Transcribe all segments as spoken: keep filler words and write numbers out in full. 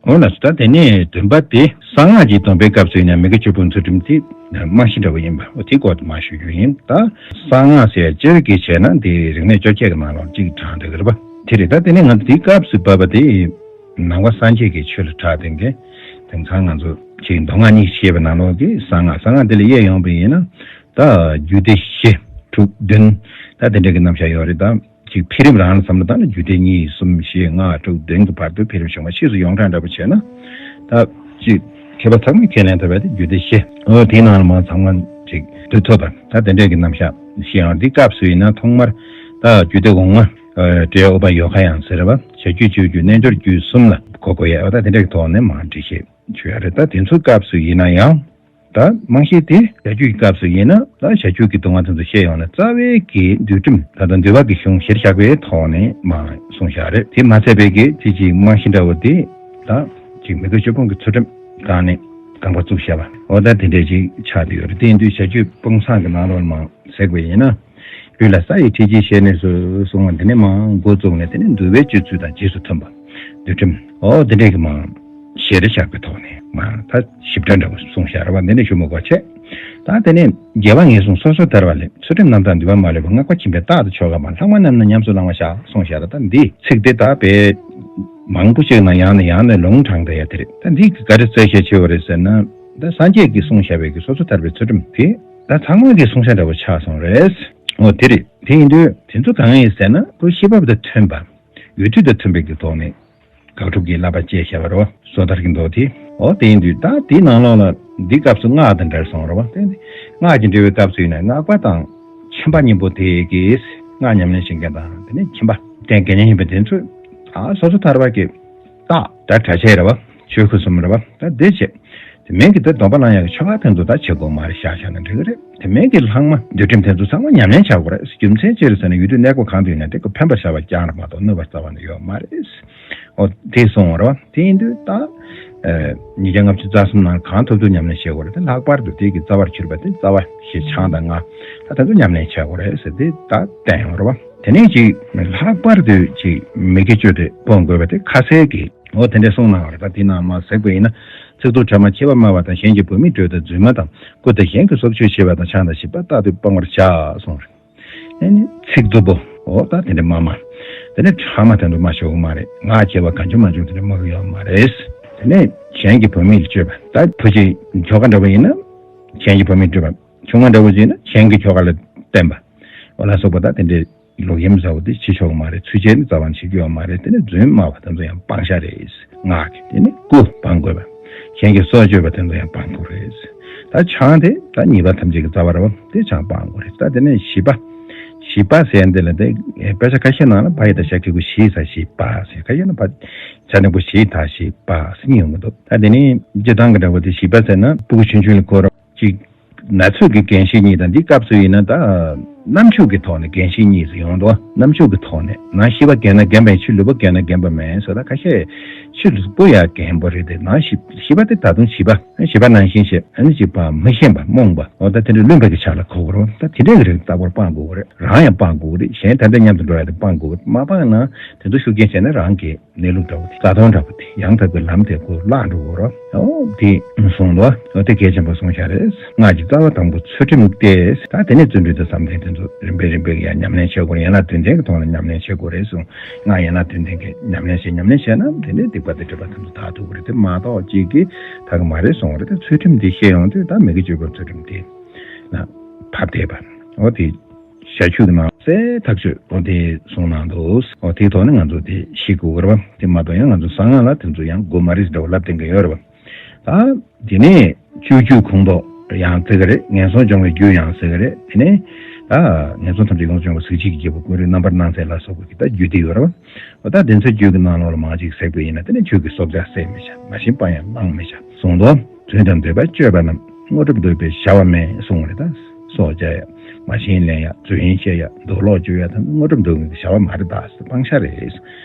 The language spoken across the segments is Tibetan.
འོ་ལགས་སོ། ད་དེ་ནས་བདུན་པ་དེ་གསང་སྔགས་ཀྱི་སྡོམ་པའི་སྐབས་སུ་ཡིན་ན་མི་དགེ་བཅུ་སྤོང་ཚུལ་ཁྲིམས་དེ་རྨང་གཞི་འདྲ་བོ་ཡིན་པ། འོ་དེ་སྐོར་དུ་མར་ཞུ་རྒྱུ་ཡིན། ད་གསང་སྔགས་ཟེར་སྤྱིར་གྱིས་བྱས་ན་དེ་རིག་གནས་བཅོ་བརྒྱད་ཀྱི་ནང་ལོགས་གཅིག་གྲངས་འདྲ་གི་རེད་པ། དེ་རེད། ད་དེ་ནས་ང་ཚོ་དེའི་སྐབས་སུ་བབས་པ་དེ་ནང་པ་སངས་རྒྱས་ཀྱི་ཆོས་ལ་གྲགས་ཏེ་གི་དེང་སང་ང་ཚོ་ཅིག་མདོ་སྔགས་གཉིས་ཤེས་པའི་ནང་ལོགས་ཀྱི་གསང་སྔགས། གསང་སྔགས་དེ་ལ་དབྱེ་ཡོང་བ་ཡིན་ན་ད་རྒྱུད་སྡེ་བཞི་དྲུག་བདུན་ད་དེ་འདྲ་གི་རྣམ་གཞག་ཡོད་རེད། ད་ཅིག་འཕེལ་རིམ་རང་ལ་བསམ་བློ་བཏང་ན་རྒྱུད་སྡེ་གཉིས་གསུམ་བཞི་ལྔ་དྲུག་བདུན་གྱི་བར་དུ་འཕེལ་རིམ་བྱུང་བ། ཕྱིས་སུ་ཡོངས་གྲགས་འདྲ་པོ་བྱས་ན་ད་ཅིག་མཁས་པ་ཚང་མས་ཁས་ལེན་ཐུབ་པ་དེ་རྒྱུད་སྡེ་བཞི། འོ་དེའི་ནང་ལ་མ་ཚང་མ་ཅིག་འདུས་ཐུབ་པ་ད་དེ་འདྲས་ཀྱི་རྣམ་གཞག་བཤད་ཡང་འདི་སྐབས་སུ་ཡིན་ན་ཐོག་མར་ད་རྒྱུད་སྡེ་གོང་མ་འབྲས་ཨུ་པ་ཡོ་ག་ཡང་ཟེར་བ་བྱ་རྒྱུད་སྤྱོད་རྒྱུད་རྣལ་འབྱོར་རྒྱུད་གསུམ་ལ་གོ་དགོས་ཡ། འོ་ད་དེ་འདྲས་ཀྱི་ཐོག་ནས་མ་འགྲེལ་བཤད་བྱོས་ཡ་རེད། ད་དེ་ཚོའི་སྐབས་སུ་ཡིན་ན་ཡང་། ད་རྨང་གཞི་དེ་བྱ་རྒྱུད་ཀྱི་སྐབས་སུ་ཡིན་ན་ད་བྱ་རྒྱུད་ཀྱི་སྡུག་བསྔལ་དེ་ཚོ་བཤད་ཡོང་ན་རྩ་བའི་གི་འདུལ་ཁྲིམས་ད་ལྟ་འདུལ་བ་གི་གཞུང་གཞིར་བཞག་པའི་ཐོག་ནས་མ་གསུངས་བཞག་རེད། དེ་མ་ཚད་པའི་གི་དེ་ཅིག་རྨང་གཞི་འདྲ་བོ་དེ་ད་ཅིག་མི་དགེ་བཅུ་སྤོང་གི་ཚུལ་ཁྲིམས་སྒང་ནས་རྐང་པ་བཙུགས་བཞག་པ། འོ་ད་དེ་འདྲས་ཅིག་ཆགས་བསྡད་ཡོད་རེད། དེ་ཡིན་དུས་བྱ་རྒྱུད་དཔུང་བཟང་གི་ནང་ལོགས་མ་གཟིགས་པ་ཡིན་ན། ལུས་ལ་ས་ཡི་ཁྲིད་ཀྱི་ཞལ་ནས་སུ་གསུང་བ་འདི་ནས་མ་འགོ་བཙུགས་ནས་དེ་ནས་འདུལ་བའི་སྤྱོད་ཚུལ་དང་རྗེས་སུ་མཐུན་པ། འདུལ་ཁྲིམས་འོ་འདི་འདྲས་ཀྱི་མ་ཞལ་རེ་བཞག་པའི་ཐོག་ནས་མ་ད་ཞིབ་ཕྲ་འདྲ་བོ་གསུངས་བཞག་རེད་བ། འདི་ནས་ཞུ་མི་དགོས་བྱས། ད་དེ་ནས་རྒྱལ་བ་ངན་སོང་སོ་སོར་ཐར་བ་ལས། ཚུལ་ཁྲིམས་རྣམ་དག་འདུལ་བ་མ་ལུས་པ། བསྔགས་པ་སྦྱིན་པས་རྟག་ཏུ་མཆོག་དགའ་བ། ལྷག་མ་རྣམས་ནི་ཉམས་སུ་བླང་བར་བྱ། གསུངས་བཞག་རེད། ད་འདི་ཚིག་འདི་ད་དཔེ་མང་པོ་ཅིག་ནང་ཡང་ནས་ཡང་ནས་ལུང་དྲངས་བསྡད་ཡ་དེ་རེད། ད་འདི་ག་རེ་རྩོད་གཞི་ཆེ་བ་རེད་ཟེར་ན། ད་སངས་རྒྱས་ཀྱིས་གསུངས་བཞག་པའི་གི་སོ་སོར་ཐར་པའི་ཚུལ་ཁྲིམས་དེ། ད་ཚང་མ་གིས་གསུང་བྱ་འདྲ་བོ་ཆགས་སོང་རེད། འོ་དེ་རེད། དེ་ཡིན་དུས་དེ་ཚོ་གང་ཡིན་ཟེར་ན་ཁོ་ཤེས་རབ་དང་མཐུན་པ། ཡུལ་དུས་དང་མཐུན་པའི་གི་ཐོག་ནས་དགག་སྒྲུབ་ཀྱི་བསླབ་པ་བཅས་བྱས་པ་རེད་བ། སོ་ཐར་གྱི་མདོ་དེ། འོ་དེ་ཡིན་དུས་ད་དེའི་ནང་ལོགས་ལ་འདི་སྐབས་སུ་སྔགས་དང་འབྲེལ་སོང་རེད་བ། དེ་ནི་སྔགས་ཀྱི་འབྲེལ་བའི་སྐབས་སུ་ཡིན་ན་སྔགས་པ་དང་མཁྱེན་པ་གཉིས་པོ་དེ་གིས་སྔགས་ཉམས་ལེན་བྱེད་མཁན་དང་དེ་ནས་མཁྱེན་པ་རྟེན་དགེ་བསྙེན་ཡིན་པ་དེ་ཚོས་ད་སོ་སོར་ཐར་པ་གི་རྟགས་ད་གྲྭ་ཆས་རེད་བ། ཆོས་སྐུ་གསུམ་རེད་བ། ད་འདི་བྱས། དེ་མིན་གྱི་དེ་སྡོམ་པ་བླང་ཡག་གི་ཆོ་ག་དེ་ཚོ་ད་བྱེད་དགོས་མ་རེད། བཞག་བཞག་ན་འགྲིག་གི་རེད། དེ་མིན་གྱི་ལྷག་མ་འདུལ་ཁྲིམས་དེ་ཚོ་ཚང་མ་ཉམས་ལེན་བྱ་དགོས་རེད། རྒྱུ་མཚན་ཅི་རེད་ཟེར་ན་ཡུལ་དུས་གནས་སྐབས་གང་དུ་ཡིན་ན་དེ་ཁོ་ཕན་པར་བྱ་བ་རྐྱང་རེད་མ་གཏོགས་གནོད་པ་རྩ་བ་ནས་ཡོད་མ་རེད། འོ་དེ་གསུངས་པ་རེད་བ། དེ་ཡིན་དུས་ད་ཨ་ཉིས་བརྒྱ་ལྔ་བཅུ་རྩ་གསུམ་ནང་གང་ཐུབ་ཐུབ་ཉམས་ལེན་བྱེད་དགོས་རེད། དེ་ལྷག་པར་དུ་དེ་གི་རྩ་བར་གྱུར་པ་དེ་རྩ་བ་བཞི་ཆང་དང་ལྔ་ད་དེ་ཚོ་ཉམས་ལེན་བྱེད་དགོས་རེད་ཟེར་དེ་ད་བསྟན་ཡོད་རེད་བ། དེ་ནས་ཅིག་ལྷག་པར་དུ་ཅིག་མི་དགེ་བཅུ་དེ་སྤོང་དགོས་པ་དེ་ཁ་གསལ་གྱི་འོ་དེ་འདྲ་གསུངས་གནང་བ་རེད། ད་དེ་ནང་མ་གཟིགས་པ་ཡིན་ན། ཚིག་རྡུལ་ཕྲ་མ་མཆེད་པ་དམར་བ་དང་། གཞན་གྱི་བུད་མེད་སྤྲོད་དང་རྫུན་སྨྲ་དང་། རྐུ་དང་གཞན་གྱི་སྲོག་གཅོད་བྱེད་པ་དང་། ཆང་དང་བྱིས་པ་རྟག་ཏུ་སྤང་བར་བྱ་གསུངས་རེད། ཨ་ནི་ཚིག་རྡུལ་པོ་འོ་ད་དེ་འདྲ་མ་སྨྲ། དེ་ནས་ཕྲ་མ་དེ་ཚོ་སྨྲ་ཆོག་གི་མ་རེད། ངག་འཁྱལ་བ་གང་བྱུང་མང་བྱུང་དེ་འདྲ་སྨྲ་གི་ཡོད་མ་རེད། དེ་ནས་གཞན་གྱི་བུད་མེད་ལ་སྤྱོད་པ་ད་བུ་གཅིག་ཁྱོ་ག་འདྲ་པོ་ཡིན་ན་གཞན་གྱི་བུད་མེད་སྤྲོད་པ། ཁྱོ་ག་འདྲ་པོ་ཡིན་ན་གཞན་གྱི་ཁྱོ་ག་ལ་བསྟན་པ། འོ་ལ་སོགས་པ་ད་དེ་འདྲའི་ལོག་གཡེམ་ཟ་བ་དེ་བྱེད་ཆོག་གི་མ་རེད། ཚུལ་འཆལ་ནི་རྩ་བ་ནས་བྱེད་རྒྱུ་ཡོད་མ་རེད། དེ་ནས་རྫུན་སྨྲ་བ་དེ་ཚོ་ཡང་སྤང་བྱ་རེད། ངག་གི་དེ་ནས་རྐུ་སྤང་དགོས་པ། གཞན་གྱི་སྲོག་གཅོད་པ་དེ་ཚོ་ཡང་སྤང་དགོས་རེད། ད་ཆང་དེ་ད་ཉེས་པ་ཐམས་ཅད་ཀྱི་རྩ་བ་རེད་བ། དེ་ཆང་སྤང་དགོས་རེད། ད་དེ་ནས་བྱིས་པ། བྱིས་པ་ཟེར་འདི་ལ་དེ་དཔེ་ཆ་ཁ་ཤས་ནང་ལ་བ་ཡི་དང་ཞ་གི་གུ་བྱིས་ས་བྱིས་པ་ཟེར། ཁ་ཤས་ན་བ་ཆ་འགྲེང་བུ་བྱིས་ད་བྱིས་པ་ཟེར་གྱི་ཡོང་གི་འདུག་ད་དེ་ནས་སྤྱིར་བཏང་གི་འདྲ་བོ་དེ་བྱིས་པ་ཟེར་ན་སྤུ་གུ་ཆུང་ཆུང་ལ་གོ་ར་ཅིག་ན་ཚོད་ཀྱི་རྒན་གཞོན་གཉིས་དང་འདི་སྐབས་སུ་ཡིན་ན་ད་རྣམ་འགྱུར་གྱི་ཐོག་ནས་རྒན་གཞོན་གཉིས་སུ་ཡོང་འདུག་རྣམ་འགྱུར་གྱི་ཐོག་ནས་ནང་ཤེས་པ་རྒན་ན་རྒན་པ་ཡིན། ཕྱི་ལུས་པོ་རྒན་ན་རྒན་པ་མིན་ཟེར། ད་ཁ་ཤས་ཕྱི་ལུས་པོ་ཡང་རྒན་པོ་རེད་དེ་ནང་ཤེས་ཤེས་པ་དེ་ད་དུང་བྱིས་པ་བྱིས་པ་ནང་བཞིན་བྱས། ཨ་ནི་བྱིས་པ་མི་ཤེས་པ་རྨོངས་པ་འོ་ད་དེ་འདྲ་བླུན་པ་གི་ཆ་ལ་གོ་དགོས་རེད། ད་དེ་འདྲ་གི་རིགས་རྟག་པར་སྤང་དགོས་རེད། རང་ཡང་སྤང་དགོས་རེད། གཞན་ད་ལྟ་མཉམ་དུ་འགྲོ་ཡ་དེ་སྤང་དགོས་རེད། མ་སྤངས་ན་དེ་ཚོ་ཤུགས་རྐྱེན་བྱས་ན་རང་གི་གནས་ལུགས་འདྲ་བོ་དེ་རྩ་དོན་འདྲ་བོ་དེ་ཡང་དག་པའི་ལམ་དེ་ཁོ་བརླག་འགྲོ་གི་རེད། འོ་དེ་གསུངས་འདུག་འོ་དེ་གལ་ཆེན་པོ་གསུངས་བཞག་རེད། སྔགས་ཀྱི་རྩ་བ་དང་པོ་ཚུལ་ཁྲིམས་ཏེ། ད་དེ་ནས་བརྩོན་འགྲུས་དང་བསམ་གཏན་དེ་ཚོ་རིམ་པས་རིམ་པས་ཡང་ཉམས་ལེན་བྱེད་དགོས་རེད། ཡན་ལག་བདུན་ལྡན་གྱི་ཐོག་ནས་ཉམས་ལེན་བྱེད་དགོས་རེད་གསུངས། སྔགས་ཡན་ལག་བདུན་ལྡན་གྱི་ཉམས་ལེན་བྱེད། ཉམས་ལེན་བྱས་ན་དེ་ནས་སྡིག་པ་དང་སྒྲིབ་པ་དེ་ཚོ་དག་ཐུབ་ཀྱི་རེད། དེ་མ་གཏོགས་གཅིག་གིས་དག་གི་མ་རེད་གསུངས་རེད། ད་ཚུལ་ཁྲིམས་འདི་ཤེས་ཡོང་དུས་ད་མི་དགེ་བཅུ་སྤོང་ཚུལ་ཁྲིམས་དེ་ལ་བབས་བསྡད་པ་འོ་དེ། བྱ་རྒྱུད་ཀྱི་ནང་གསལ་ཐག་ཆོད་འོ་དེ་གསུངས་གནང་འདུག་འོ་དེའི་ཐོག་ནས་ང་ཚོ་དེ་ཤེས་དགོས་རེད་བ། དེ་མ་གཏོགས་ཡང་ང་ཚོ་གསང་སྔགས་ལ་དེ་ཚོ་ཡང་དགོས་མ་རེད་ཟེར་འདྲ་བོ་ལབ་བསྡད་མཁན་ཡོད་རེད་བ། ད་དེ་ནས་སྤྱོད་རྒྱུད་ཁོངས་གཏོགས་ཡང་བརྩི་གི་རེད། ངན་སོང་སྦྱོང་བའི་རྒྱུ་ཡང་ཟེར་གི་རེད། དེ་ནས་ད་ངན་སོང་ཐམས་ཅད་ཡོངས་སུ་སྦྱོང་བའི་གཟི་བརྗིད་ཀྱི་རྒྱལ་པོ་ཀུན་རིག་རྣམ་པར་སྣང་མཛད་ལ་སོགས་པའི་ད་རྒྱུད་སྡེ་ཡོད་རེད་བ། འོ་ད་དེ་ཚོའི་རྒྱུད་ཀྱི་ནང་ལོགས་ལ་མང་ཅིག་གཟིགས་པ་ཡིན་ན་དེ་ནས་ཆོས་ཀྱི་སྲོག་ཆགས་བསད་མི་བྱ། མ་བྱིན་པ་ཡང་བླང་མི་བྱ་གསུངས་འདུག་རྫུན་དང་འདོད་པ་སྤྱོད་པ་རྣམས། དངོས་གྲུབ་འདོད་པས་བྱ་བ་མེད་གསུངས་རེད། ད་སྲོག་བཅད་ཡ། མ་བྱིན་ལེན་ཡ། རྫུན་བཤད་ཡ། འདོད་ལོག་སྤྱོད་ཡ་དང་དངོས་གྲུབ་འདོད་མཁན་གྱི་བྱ་བ་མ་རེད། ད་སྤང་བྱ་རེད།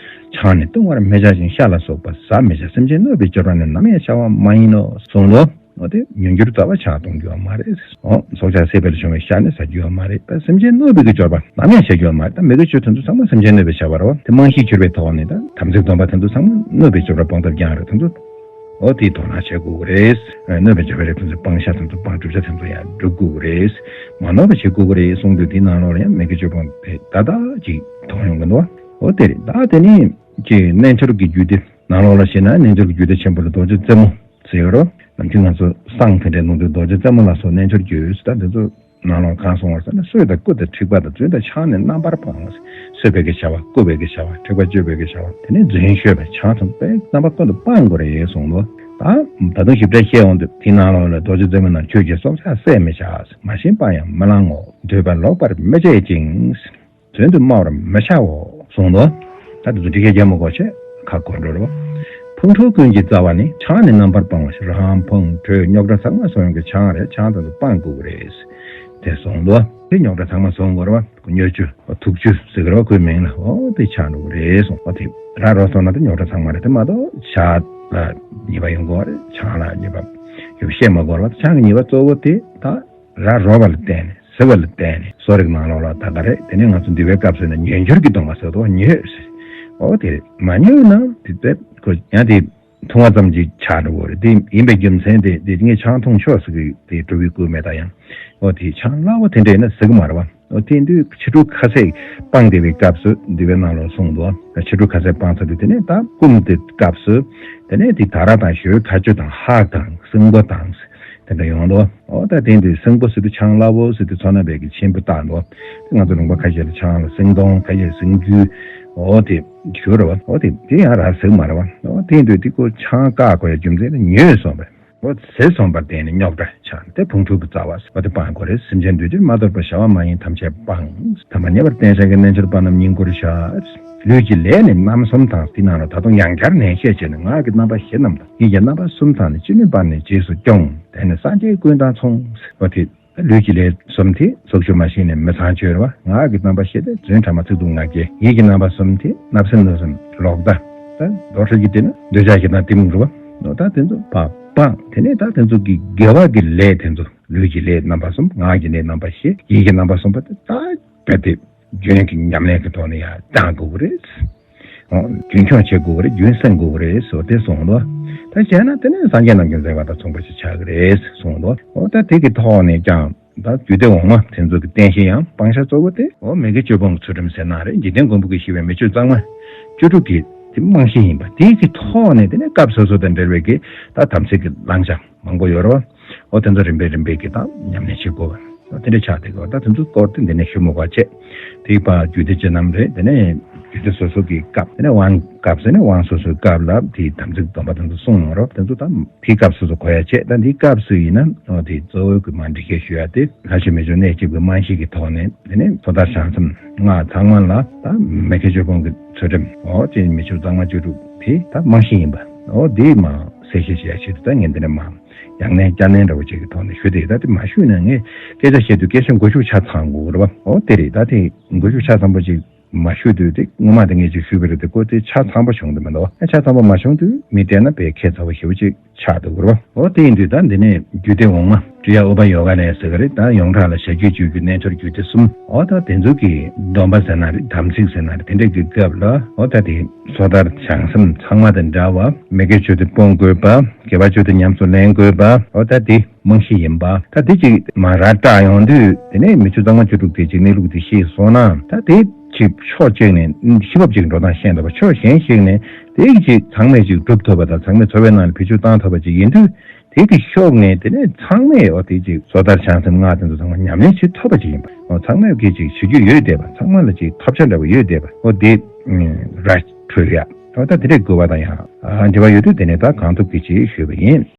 ཆང་ནི་བཏུང་བར་མི་བྱ་ཞིང་། ཤ་ལ་སོགས་པ་ཟ་མི་བྱ། སེམས་ཅན་གནོད་པའི་སྤྱོད་པ་ནི། ནམ་ཡང་བྱ་བ་མ་ཡིན་ནོ་གསུངས་ལོ། འོ་དེ་མྱོས་འགྱུར་རྩ་བ་ཆགས་གཏོང་རྒྱུ་མ་རེད། འོ་སྲོག་ཆགས་བསད་པ་ལས་བྱུང་བའི་ཤ་ནི་ཟ་རྒྱུ་མ་རེད། ད་སེམས་ཅན་གནོད་པའི་གི་སྤྱོད་པ་ནམ་ཡང་བྱ་རྒྱུ་མ་རེད། ད་མི་དགེ་བཅུ་དེ་ཚོ་ཚང་མ་སེམས་ཅན་གནོད་པའི་བྱ་བ་རེད་བ། དེ་རྨང་གཞིར་གྱུར་པའི་ཐོག་ནས་ད་དམ་ཚིག་སྡོམ་པ་དེ་ཚོ་ཚང་མ་གནོད་པའི་སྤྱོད་པ་སྤོང་ཐབས་རྐྱང་རེད། དེ་ཚོ་ འོ་དེའི་དོ་སྣང་བྱེད་དགོས་ཀྱི་རེད། གནོད་པ་བྱེད་པ་རེད་ཁོང་ཚོས་སྤང་བྱ་དེ་ཚོ་སྤང་བསྒྲུབ་བྱ་དེ་ཚོ་ཡང་སྒྲུབ་དགོས་ཀྱི་རེད། མ་ནོར་བ་བྱེད་དགོས་ཀྱི་རེད་གསུངས་དུས་དེའི་ནང་ལོགས་ལ་ཡང་མི་དགེ་བཅུ་སྤོང་དེ་ད་ལྟ་ཅིག་མཐོང་ཡོང་གི་འདུག་འོ་དེ་རེད། ད་དེ་ནི་ཅིག་རྣལ་འབྱོར་གྱི་རྒྱུད་སྡེ་ནང་ལོགས་ལ་བཤད་ན་རྣལ་འབྱོར་གྱི་རྒྱུད་སྡེ་ཆེན་པོ་ལ་རྡོ་རྗེ་རྩེ་མོ་ཟེར་གྱི་རེད། ནམ་རྒྱུན་ང་ཚོ་བསང་དེ་འདྲའི་ནང་དུ་རྡོ་རྗེ་རྩེ་མོ་ལ་སོགས་རྣལ་འབྱོར་རྒྱུད་ཟེར་ད་དེ་ཚོ་ནང་ལོགས་གང་གསུངས་པ་ཟེར་ན། གསོད་དང་རྐུ་དང་འཁྲིག་པ་དང་རྫུན་དང་ཆང་ནི་རྣམ་པར་སྤངས། གསོད་པའི་གི་བྱ་བ། རྐུ་བའི་གི་བྱ་བ། འཁྲིག་པ་སྤྱོད་པའི་གི་བྱ་བ། དེ་ནས་རྫུན་ཤོད་པའི་ཆང་འཐུང་པའི་རྣམ་པ་ཀུན་ཏུ་སྤང་དགོས་རེད་གསུངས་ལོ། ད་ད་དུང་ཞིབ་ཕྲ་བཤད་འོང་དུས་དེའི་ནང་ལོགས་ལ་རྡོ་རྗེ་རྩེ་མོ་ན། ཁྱོད་ཀྱིས་སྲོག་ཆགས་བསད་མི་བྱ། མ་བྱིན་པ་ཡང་མི་བླང་ངོ་། འདོད་པ་ལོག་པར་མི་བྱེད་ཅིང་། རྫུན་དུ་སྨྲ་བར་མི་བྱའོ་གསུངས་ལོ། ད་དེ་ཚོ་འགྲེལ་བཤད་རྒྱག་མི་དགོས་བྱས་ཁ་སྐོར་འགྲོ་རེད་བ། ཕུང་ཁྲོལ་ཀུན་གྱི་རྩ་བ་ནི། ཆང་ནི་རྣམ་པར་སྤང་བ་ཞིག་རང་ཕུང་ཁྲོལ་རྙོག་དྲ་ཚང་མ་བཟོ་ཡོང་གི་ཆང་རེད། ཆང་དེ་ཚོ་སྤང་དགོས་ཀྱི་རེད། དེ་གསུངས་འདུག་དེ་རྙོག་དྲ་ཚང་མ་བཟོ་དགོས་རེད་བ། དམྱོ་ཆུ་དུག་ཆུ་ཟེར་གི་རེད་བ། ཁོའི་མིང་ལ་འོ་དེ་ཆགས་འགྲོ་གི་རེད་གསུངས། འོ་དེ་ར་རོ་སོང་ན་དེ་རྙོག་དྲ་ཚང་མ་རེད། དེ་མ་གཏོགས་ཞག་ལ་ཉེས་པ་ཡོང་གི་རེད། ཆང་ལ་ཉེས་པ་ཡོད་པ་བཤད་མ་དགོས་རེད་བ། ཆང་གི་ཉེས་པ་གཙོ་བོ་དེ་ད་ར་རོ་བ་ལ་བརྟེན་ནས། ཟེར་བ་ལ་བརྟེན་ནས་གསོ་རིག་ནང་ལོགས་ལ་ད་ག་རེད། དེ་ནས་ང་ཚོ་འདུལ་བའི་སྐབས་སུ་ནི་ཉེས་སྦྱོར་གྱི་སྡོམ་པ་ཟེར་དོ། ཉོས་ཟེར། འོ་དེ་རེད། མ་ཉོས་ན་དེ་ལྟར་ཁོ་ཡང་དེ་འཐུང་བ་ཙམ་གྱིས་ཆགས་འགྲོ་གི་རེད། དེ་ཡིན་པའི་རྒྱུ་མཚན་དེ་དེ་ངས་ཆང་འཐུང་ཆོག་ཟེར་གི་དེ་གྲུབ་པའི་སྐུ་མེད་ད་ཡང་། འོ་དེ་ཆང་སླ་བོ་དེ་འདྲ་ཡིན་ན་ཟེར་གི་མ་རེད་བ། འོ་དེ་དུས་ཕྱི་དྲོ་ཁ་ཟས་སྤངས་བསྡད་པའི་སྐབས་སུ་འདུལ་བའི་ནང་ལོགས་གསུངས་འདུག་ཕྱི་དྲོ་ཁ་ཟས་སྤངས་ཚར་དུས་དེ་ནས་ད་སྐུམ་དེ་སྐབས་སུ་དེ་ནས་དེ་ད་ར་དང་ཞོལ་ཁ་ཆུ་དང་ཧ་དང་སྲིན་པོ་དང་། དེ་འདྲ་ཡོང་འདུག་འོ་ད་དེ་འདྲའི་སྲིན་པོ་ཟེར་དུས་ཆང་སླ་བོ་ཟེར་དུས་ཚོར་སྣང་བའི་གི་ཆེན་པོ་བཏགས་འདུག་དེ་ང་ཚོ་ལུང་པ་ཁ་ཤས་ལ་ཆང་ལ་སྲིན་གདོང་། ཁ་ཤས་སྲིན་རྒྱུས། འོ་དེ་ཞུ་རེད་བ། འོ་དེ་དེ་ཡང་ར་ཟེར་མ་རེད་བ། འོ་དེ་འདྲའི་དེ་ཁོ་ཆང་བཀག་དགོས་ཡ་རྒྱུ་མཚན་ནི་ཉོས་སོང་བས། འོ་ཟས་སོང་བར་བརྟེན་ནས་རྙོག་དྲ་ཆགས་ནས་དེ་ཕུང་ཁྲོལ་གྱི་རྩ་བ་ཟེར་བ་དེ་སྤང་དགོས་རེད། སེམས་ཅན་འདུལ་ཕྱིར་མ་དོར་བར། བྱ་བ་མ་ཡིན་ཐམས་ཅད་སྤང་། ཐ་མ་ཉེ་བར་བསྟེན་བྱ་གི་རྣལ་འབྱོར་པ་རྣམས་བསྙེན་བཀུར་བྱ། ལུས་ཀྱི་ལས་ནི་རྣམ་གསུམ་དང་། དེ་ནང་ལ་ད་དུང་ཡང་བསྐྱར་ནན་བཤད་བྱས་ནས་ངག་གི་རྣམ་པ་བཞི་རྣམས་དང་། ཡིད་ཀྱི་རྣམ་པ་གསུམ་ཚང་ནས། ཅི་ནུས་པ་ནི་རྗེས་སུ་སྐྱོང་། དེ་ནི་སངས་རྒྱས་ཀུན་དང་མཚུངས། འོ་དེ་ལུས་ཀྱི་ལས་གསུམ་དེ་ཚོགས་ཞུགས་མ་ཞིག་ནས་མི་ཚང་བཅོས་རེད་བ། ངག་གི་རྣམ་པ་བཞི་དེ་རྫུན་ཕྲ་མ་ཚིག་སྡུད་ངག་འཁྱལ། ཡིད་ཀྱི་རྣམ་པ་གསུམ་དེ་བརྣབ་སེམས་གནོད་སེམས་ལོག་ལྟ། ད་མདོར་ཁྲིད་ཀྱི་དེ་ནི་འདོད་ཆགས་ཞེ་སྡང་གཏི་མུག་རེད་བ། འོ་ད་དེ་ཚོ་ཕར་སྤངས། དེ་ནས་ད་དེ་ཚོ་གི་དགེ་བ་གི་ལས་དེ་ཚོ། ལུས་ཀྱི་ལས་རྣམ་པ་གསུམ། ངག་གི་ལས་རྣམ་པ་བཞི། ཡིད་ཀྱི་རྣམ་པ་གསུམ་པ་དེ་ད་རྦད་དེ་རྒྱུན་གྱི་ཉམས་ལེན་གྱི་ཐོག་ནས་ཡང་བཏང་དགོས་ཀྱི་རེད། འོ་རྒྱུན་འཁྱོངས་བྱེད་དགོས་ཀྱི་རེད། རྒྱུན་སྲུང་དགོས་ཀྱི་རེད་ཟེར་བ་དེ་གསུངས་འདུག་ད་བྱས་ན་དེ་ནི་སངས་རྒྱས་རྣམས་ཀྱི་མཛད་པ་དང་མཚུངས་པ་ཞིག་ཆགས་ཀྱི་རེད་གསུངས་འདུག་འོ་ད་དེ་གི་ཐོག་ནས་ཀྱང་ད་རྒྱུད་སྡེ་འོག་མ་དེ་ཚོ་གི་བསྟན་བཤད་ཡང་སྤང་བྱ་གཙོ་བོ་དེ་འོ་མི་དགེ་བཅུ་སྤོང་གི་ཚུལ་ཁྲིམས་ཟེར་ན་རེད། འཇིག་རྟེན་མགོན་པོ་གིས་བཞེས་པའི་མི་ཆོས་གཙང་མ་བཅུ་དྲུག་གི་དེ་རྨང་གཞི་ཡིན་པ། དེ་གི་ཐོག་ནས་དེ་ནས་སྐབས་སོ་སོ་དང་འབྲེལ་བའི་གི་ད་དམ་ཚིག་གི་བླང་བྱ་མང་པོ་ཡོད་རེད་བ། འོ་དེ་ཚོ་རིམ་པས་རིམ་པས་ཀྱིས་ད་ཉམས་ལེན་བྱེད་དགོས་པ། འོ་དེ་འདྲ་ཆགས་བསྡད་དགོས། ད་དེ་ཚོའི་སྐོར་དེ་འདི་ནས་ཞུ་མི་དགོས་བྱས། དེའི་བར་རྒྱུད་སྡེ་བཅུ་རྣམས་རེད། དེ་ནས་རྒྱུད་སྡེ་སོ་སོ་གི་སྐབས། དེ་ནས་དབང་སྐབས་ཟེར་ནས་དབང་སོ་སོའི་སྐབས་ལ་དེའི་དམ་ཚིག་སྡོམ་པ་དེ་ཚོ་གསུངས་ཡོད་རེད། དེ་ཚོ་ད་དེའི་སྐབས་སོ་སོ་གོ་ཡ་བྱས། ད་འདིའི་སྐབས་སུ་ཡིན་ན་འོ་དེ་གཙོ་བོའི་གི་མ་འགྲེལ་བཤད་ཞུ་ཡ་དེ་ལྷ་ཆོས་མི་ཆོས་གནད་གཅིག་པའི་རྨང་གཞི་གི་ཐོག་ནས། དེ་ནས་སོ་ཐར་བྱང་སེམས་སྔགས་ཚང་མ་ལ་ད་མི་དགེ་བཅུ་སྤོང་གི་ཚུལ་ཁྲིམས། འོ་དེ་མི་ཆོས་གཙང་མ་བཅུ་དྲུག་དེ་ད་རྨང་གཞི་ཡིན་པ། འོ་དེ་མ་གསལ་བཤད་བྱེད་ཡ་ཆེད་དུ་ད་ངས་འདི་འདྲ་མ་ཡང་ནས་བསྐྱར་ནས་འདྲ་བོ་ཅིག་གི་ཐོག་ནས་ཞུ་དེ། ད་དེ་མ་ཞུས་ན་ངས་སྐད་ཆ་བཤད་དུས་སྐད་ཆ་མགོ་མཇུག་ཆ་ཚང་དགོས་རེད་བ། འོ་དེ་རེད། ད་དེ་མགོ་མཇུག་ཆ་ཚང་པོ་ཅིག་མ་ཞུས་དུས་དེ་སྔོན་མ་དེ་ངས་ཅིག་ཞུས་པ་རེད་དེ། ཁོ་དེ་ཆ་ཚང་པོ་བྱུང་དེ་མི་འདུག་ཨ་ཆ་ཚང་པོ་མ་བྱུང་དུས་མི་བལྟས་ན་དཔེ་ཁྱད་མཚར་པོ་ཞེ་པོ་ཅིག་ཆགས་འདུག་རེད་བ། འོ་དེ་ཡིན་དུས་ད་འདི་ནས་རྒྱུད་སྡེ་འོག་མ་ཀྲི་ཡ་ཨུ་པ་ཡོ་ག་ནས་ཟེར་གི་རེད། ད་ཡོངས་གྲགས་ལ་བྱ་རྒྱུད་བཅུ་རྒྱུད་རྣལ་འབྱོར་རྒྱུད་སྡེ་གསུམ། འོ་ད་དེ་ཚོ་གི་སྡོམ་པ་ཟེར་ན་རེད། དམ་ཚིག་ཟེར་ན་རེད། དེ་འདྲ་གི་སྐབས་ལ་འོ་ད་དེ་སོ་ཐར་བྱང་སེམས་ཚང་མ་དང་འདྲ་བ། མི་དགེ་བཅུ་དེ་སྤོང་དགོས་པ། དགེ་བ་བཅུ་དེ་ཉམས་སུ་ལེན་དགོས་པ། འོ་ད་དེ་རྨང་གཞི་ཡིན་པ། ད་དེ་ཅིག་མ་ར་སྐྲག་ཡོང་དུས་དེ་ནས་མི་ཆོས་གཙང་མ་བཅུ་དྲུག་དེ་ཅིག་གནས་ལུགས་དེ་ཤེས་སོང་ན། ད་དེ་ཅིག་ཕྱོགས་གཅིག་ནས་ཤེས་བབ་ཅིག་འགྲོ་སྟངས་ཤེས་འདུག་པ། ཕྱོགས་གཞན་ཞིག་ནས་དེ་ཅིག་ཚང་མས་ཅིག་སྒྲུབ་ཐུབ་པ་དང་། ཚང་མས་འཚོ་བའི་ནང་ལ་བེད་སྤྱོད་བཏང་ཐུབ་པ་ཅིག་ཡིན་དུས། དེ་གི་ཕྱོགས་ནས་དེ་ནས་ཚང་མས་འོ་དེ་ཅིག་སོ་ཐར་བྱང་སེམས་སྔགས་དེ་ཚོ་ཚང་མ་ཉམས་ལེན་བྱེད་ཐུབ་པ་ཅིག་ཡིན་པ། འོ་ཚང་མས་གི་ཅིག་བྱེད་རྒྱུ་ཡོད་བསྡད་པ། ཚང་མ་ལ་ཅིག་ཐོབ་ཆ་འདྲ་པོ་ཡོད་བསྡད་པ། འོ་དེ་ར་འཕྲོད་ཡ། འོ་ད་དེ་འདྲས་དགོས་པ་དང་ཡང་འབྲེལ་བ་ཡོད་དུས་དེ་ནས་ད་གང་ཐུབ་ཀྱིས་ཅིག་ཞུས་པ་ཡིན།